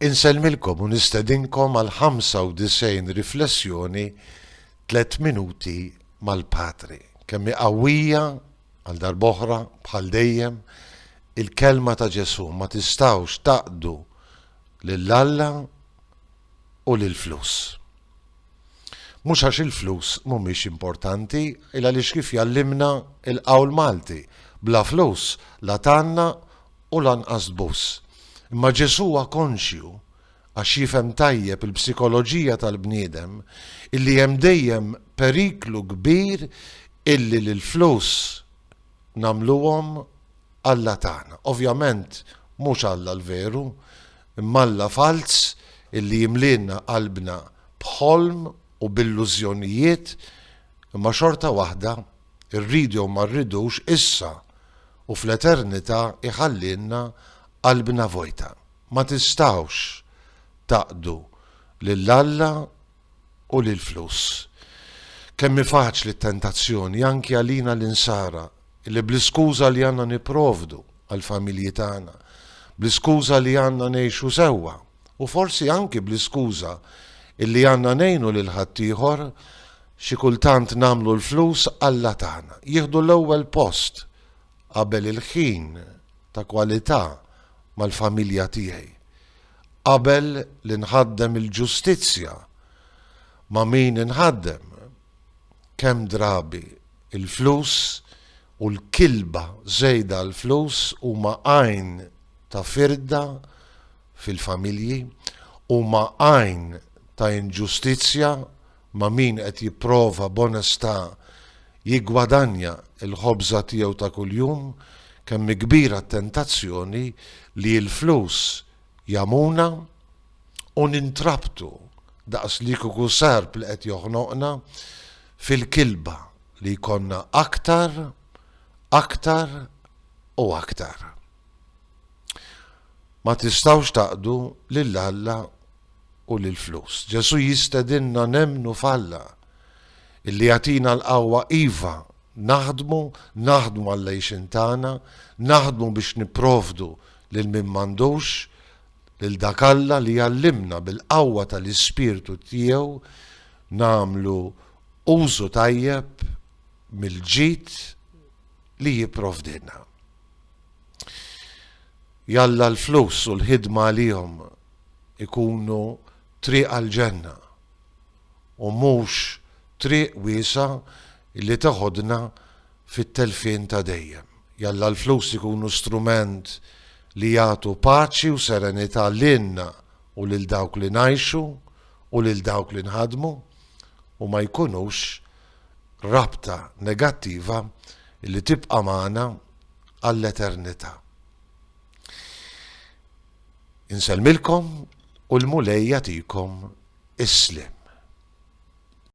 Insellmilkom u nistedinkom għal 95 riflessjoni Tlett Minuti mal-Patri. Kemm hi qawwija, għal darb'oħra, bħal dejjem, il-kelma ta' Ġesù, ma tistgħux taqdu lil Alla u lill-flus. Mhux għax il-flus mhumiex importanti, il għaliex kif jgħallimna l-qawl Malti, bla flus la tgħannaq u lanqas tbus. Imma Ġesù huwa konxju, għax jifhem tajjeb il-psikoloġija tal-bniedem, illi hemm dejjem periklu kbir illi lill-flus nagħmluhom alla tagħna. Ovvjament mhux Alla l-veru, imma alla falz illi jimlielna qalbna b'ħolm u b'illużjonijiet, imma xorta waħda, irridu jew ma rridux, issa u fl-eternità jħallielna qalbna vojta. Ma tistgħux taqdu lil Alla u lill-flus. Kemm hi faċli t-tentazzjoni anki għalina l-Insara li bl-iskuża li għandna nipprovdu għall-familji tagħna, bl-iskuża li għandna ngħixu sewwa u forsi anki bl-iskuża illi għandna ngħinu lil ħaddieħor, xi kultant nagħmlu l-flus alla tagħna. Jieħdu l-ewwel post qabel il-ħin ta' kwalità mal-familja tiegħi, qabel li nħaddem il-ġustizzja ma' min inħaddem. Kemm drabi l-flus u l-kilba żejda għall-flus huma għajn ta' firda fil-familji, huma għajn ta' inġustizzja ma' min qed jipprova b'onestà jiggwadanja l-ħobża tiegħu ta' kuljum, kemm hi kbira t-tentazzjoni li l-flus jagħmuna u nintrabtu daqs li kieku serp li qed joħnoqna fil-kilba li jkollna aktar, aktar u aktar. Ma tistgħux taqdu lil Alla u lill-flus. Ġesù jistedinna nemmnu f'Alla illi jagħtina l-qawwa iva naħdmu, naħdmu għall-għixien tagħna, naħdmu biex nipprovdu lil min m'għandux, lil dak Alla li jgħallimna bil-qawwa tal-Ispirtu tiegħu nagħmlu użu tajjeb mill-ġid li jipprovdilna. Jalla l-flus u l-ħidma għalihom ikunu triq għall-ġenna u mhux triq wiesgħa li teħodna fit-telfien ta' dejjem. Jalla l-flus ikunu strument li jagħtu paċi u serenità lilna u lil dawk li ngħixu u lil dawk li nħaddmu u ma jkunux rabta negattiva li tibqa' magħna għall-eternità. Insellmilkom u l-Mulej jagħtikom is-sliem.